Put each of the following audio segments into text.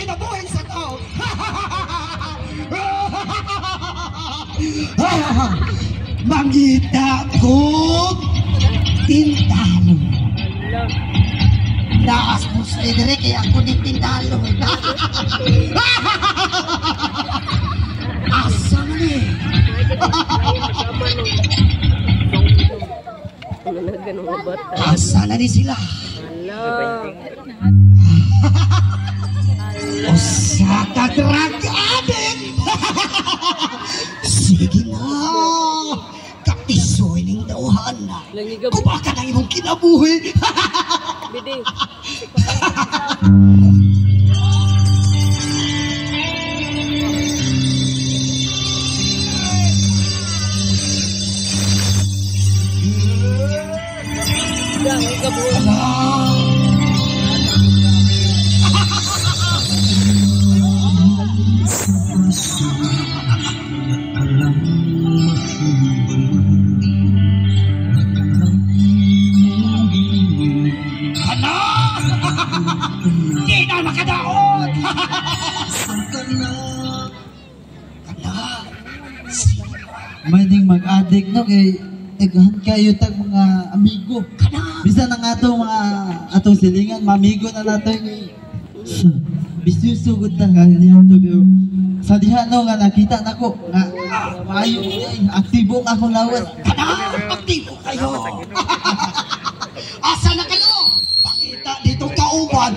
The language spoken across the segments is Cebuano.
kinabuhi sa tao. Mangita kong tintalo. Naas mo sa dire kaya ako din tintalo. Asa man eh. Asa na ni sila? Usa ka drug addict. Sige na. Kapisoy ning tawhan na. Kubaka ng imong kinabuhi. Bidi. Di na makadaot! May ding mag-addict no kay daghan kayo tag mga amigo. Bisan ang atong mga atong silingan, mamigo na nato kay bisyo sugod na kaniyan to pero sa diha no nga nakita nako nga maayo aktibo ang akong lawas. Kana, aktibo kayo. Asa na kayo? Pakita dito kauban.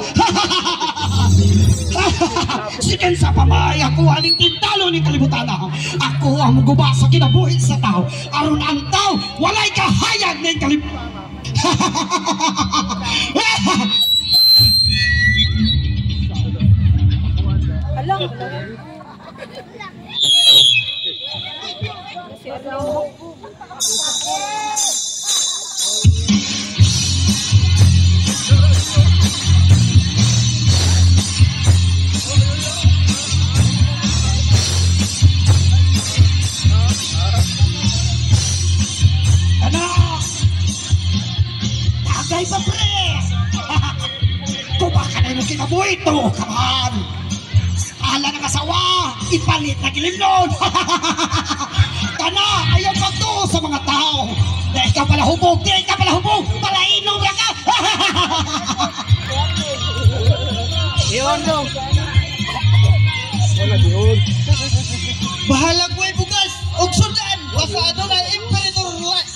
Sikin sa pamay, ako aning tintalo ni kalibutan. Ako ang muguba sa kinabuhi sa tao. Aron ang tao, walay kahayag ng kalibutan. Tagay pa pre! Kubaka na yung kinabuhi to, kaman! Ala ng asawa, ipalit na gilimnon! Kana, ayaw pagtuo sa mga tao! Dahil ka pala hubog, dahil ka pala hubog, palainom na ka! Iyon dong. Bahala ko ay bugas og sundan basta adunay Emperor Light.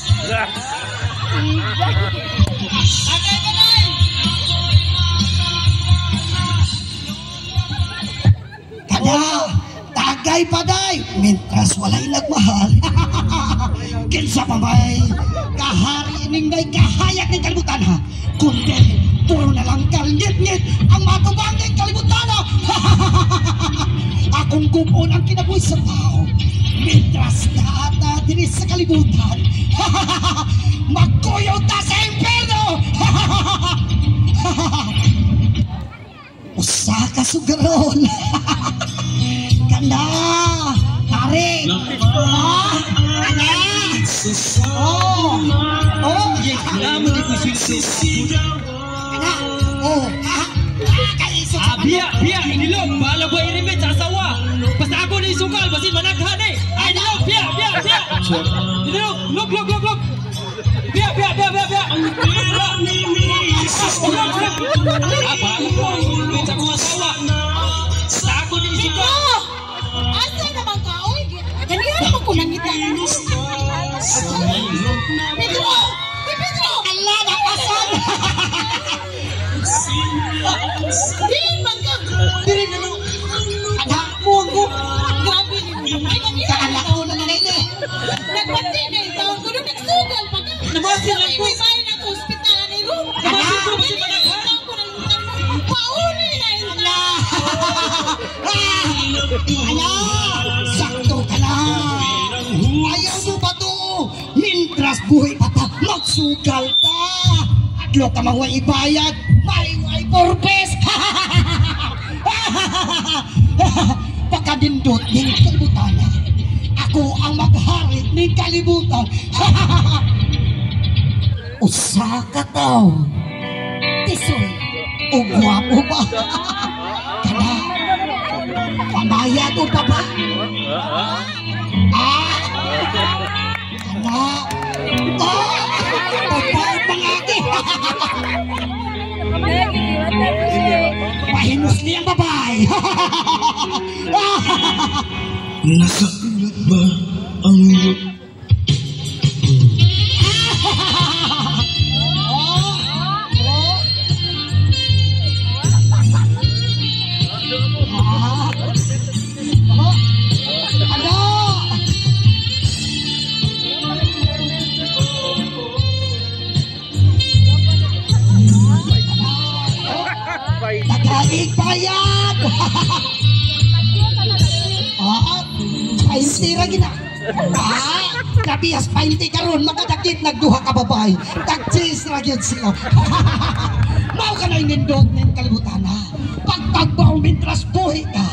Agay balay. Kada, tagay paday, mintras walay nagmahal. Kinsa pa may kahari ning may kahayag ng kalibutan ha. Kundi puro na lang kalngit-ngit ang matubang ng kalibutan ha. Akong gupon ang kinabuhi sa tao. Mintras naata diri sa kalibutan. Magkuyaw ta sa impyerno. Usa ka sugaron. Ganda! Tari! Ah! Ana! Oh! Oh! Ana! Oh! Ah! Kaisok sa Biya, biya, inilog. Bahala ko irimit sa asawa. Basta ako na isukal, basin managhan eh. Ay, inilog, biya, biya, biya. Inilog, log, log, log, log. Biya, biya, biya, biya, biya. Log, log. Ah, bahala ko irimit sa akong asawa. Basta ako na isukal. Asa naman ka, oy? Ganyan naman ko nangita. Pedro! Pedro! Ala, nakasan! Diin man ka! Diri na no. Ana! Mo ko! Grabe ni mo. Ay, nangita Kaala ko na na ini. Nagbati na yung taon ko nung nagsugal pa ka. Nabasi lang ko. May bayan ako ospital ni Ro. Nabasi ko, basin managhan. Taon ko nang pauli na yung Ala! Ala! Sakto ka na! Ayaw mo ba to? Mintras buhay pa ta, magsugal ta! Adlo ka mangway ibayad, may way purpose! Pagkadindot ng kalibutan, ako ang maghari ng kalibutan. Usa ka taon, tisoy, o gwapo ba? Kana, Tukod pa ba? Ah! Anak! Ah! Pagpaot mga ate! Pahinusli ang babae! Nasa ulat ba ang iyong Ano? Tagalig bayad! Ah, 20 ra gina. Ah, nabiyas 20 karon makadakit nagduha ka babae. Tag-cheese ra gyud sila. Mao ka na nindot ning kalibutan ha. Pagtagbaw mintras buhi ka.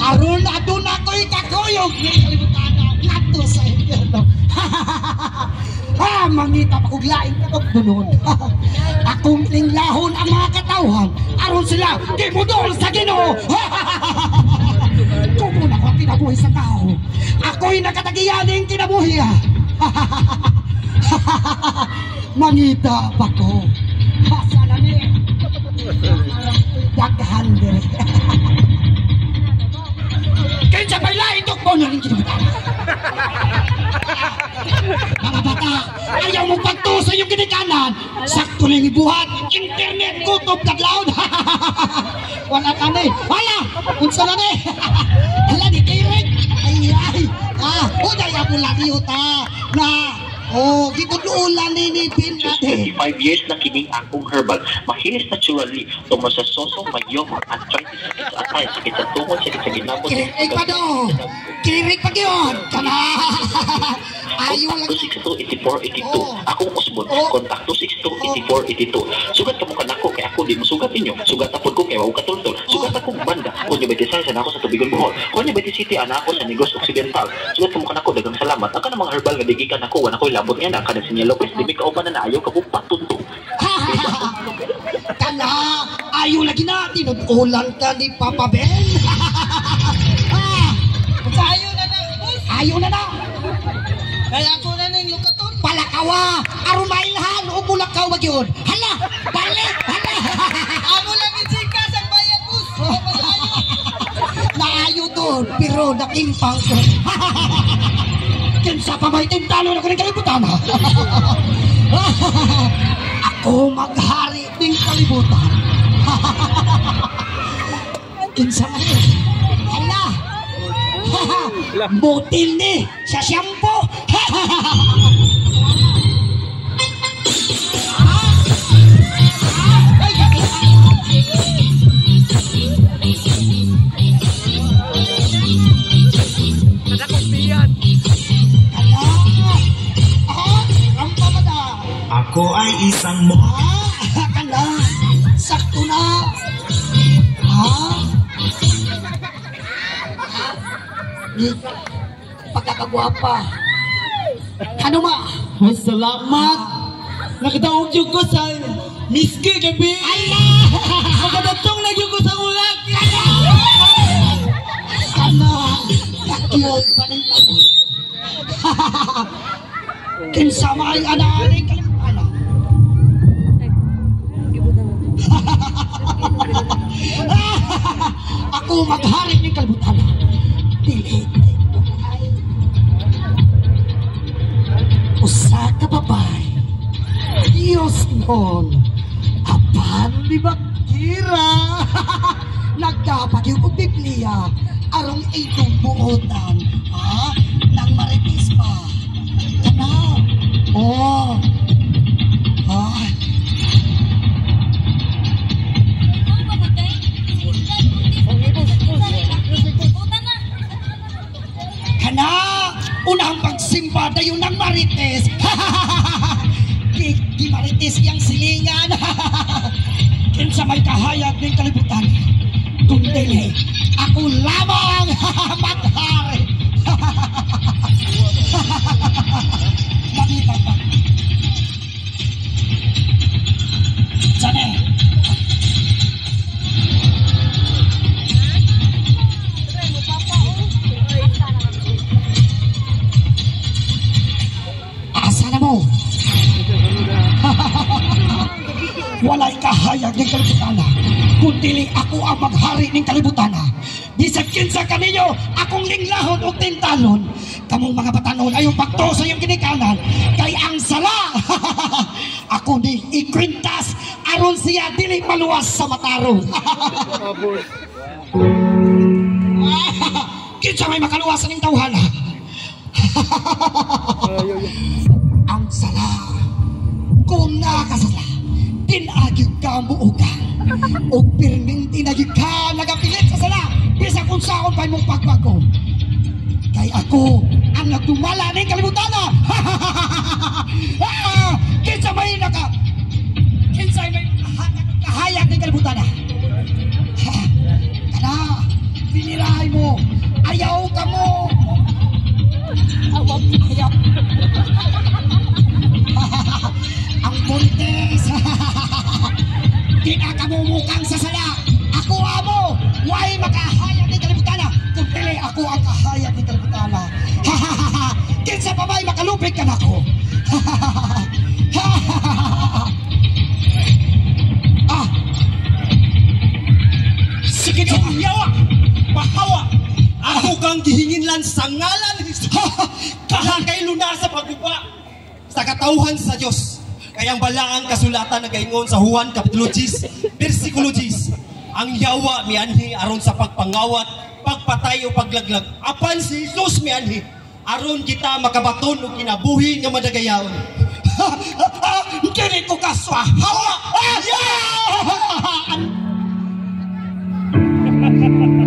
Aron aduna ko'y kakuyog ning kalibutan ha. Ngadto sa impyerno. Ha, mangita pa kog laing katugdunon. Akong linglahon ang mga katawhan aron sila gimudol sa Ginoo. Tungod ako ang kinabuhi sa tao. Ako'y nakatagiyaning kinabuhi. Mangita pa ko. Asa na ni? Daghan diri. Kinsa may laing tukbo na rin kinabuhi. Mga bata, ayaw mo pagtuso yung ginikanan. Sakto na yung ibuhat. Internet, kutob, taglaon. Wala ka na eh. Wala! Unsa na ni? Wala ni Kirik. Ay, ay. Ah, uday ako lagi uta. Na, oh, gitululan ni Bin natin. 25 years na kining akong herbal. Mahilis naturally tungod sa soso, mayoma, arthritis, sakit sa atay, sakit sa tungo, sakit sa ginabot. Kirik pa do. Kirik pa yun. Kana. Ayaw lang. 262-8482. Akong usbon. Contact 262-8482. Sugat ka mo kanako kay ako di mo sugat ninyo. Sugat apod ko kay wa katultol. Sugat akong banda. Konyo Betisay sa nako sa Tubigon Bohol. Konyo Betis City ana ako sa Negros Occidental. Sugat ka mo kanako, daghang salamat. Ang kanang mga herbal nga digikan ako, wa na ko'y labot nga na kada si Nia Lopez di mi kauban na ayaw ka patunto. Kana, ayaw lagi na tinud-ulan ka ni Papa Ben. Ah, Ayaw na na. Ayaw na na. Kaya ako na ning lukaton. Palakawa, aron mailhan o mulakaw wag yun. Hala, balik, hala. Amo lang isikas ang bayad bus. Naayo doon, pero nakimpang ko. Kinsa pa may tintalo na ko ng kalibutan. Ako maghari ng kalibutan. Kinsa man eh. Hala. Butil ni sa shampoo. Ako ay isang mo. Ah, kana. Sakto na. Ah. Pagkakagwapa. Ano ma? Ay, salamat! Nakadaog yun ko sa miski gabi! Ala! Makadatong na yun ko sa ulak! Kana! Kakyot pa ng tao. Kinsa may anaaning kalimutan. Ako maghari ng kalibutan. Dili ay usa ka babae. Diyos nun, apan di bakira. Nagkapag yung Biblia arong itong buotan, ha? Nang marites pa. Kana. Oh. Ah. Kana, unang pagsimba dayon ng marites. Gimarites iyang silingan. Kinsa may kahayag ng kalibutan. Kundili, ako lamang maghari. Makita pa. Sane. Dili ako ang maghari ning kalibutan ha. Bisag kinsa kaninyo akong linglahon og tintalon. Kamong mga batanon ayong pagtuo sa iyong ginikanan kay ang sala ako ni ikwintas aron siya dili maluwas sa matarong. Kinsa may makaluwas ning tawhana? Ang sala kung nakasala tinagig ka muuga o pirming tinagig ka nagapilit sa sala bisa kung saon pa imong pagbago kay ako ang nagdumala ning kalibutan. Kinsa may naka kinsa may kahayag ning kalibutan? Kana piniray mo ayaw ka mo ayaw ang buntis. Kinakamumukang sa sala. Ako amo, way makahayag ni kalibutan. Kung dili ako ang kahayag ni kalibutan. Kinsa pa may makalupig ka nako. Ah. Sige na, yawa! Pahawa! Ako kang gihinginlan sa ngalan ni Jesus. Kaha kay lunar sa pagguba sa katawhan sa Dios. Kaya ang balaang kasulatan nagaingon sa Juan Kapitulo 10, versikulo 10. Ang yawa mianhi aron sa pagpangawat, pagpatay o paglaglag. Apan si Jesus mianhi aron kita makabaton og kinabuhi nga madagayaon. Kini ko kaswa. Hawa! Ah! Yeah!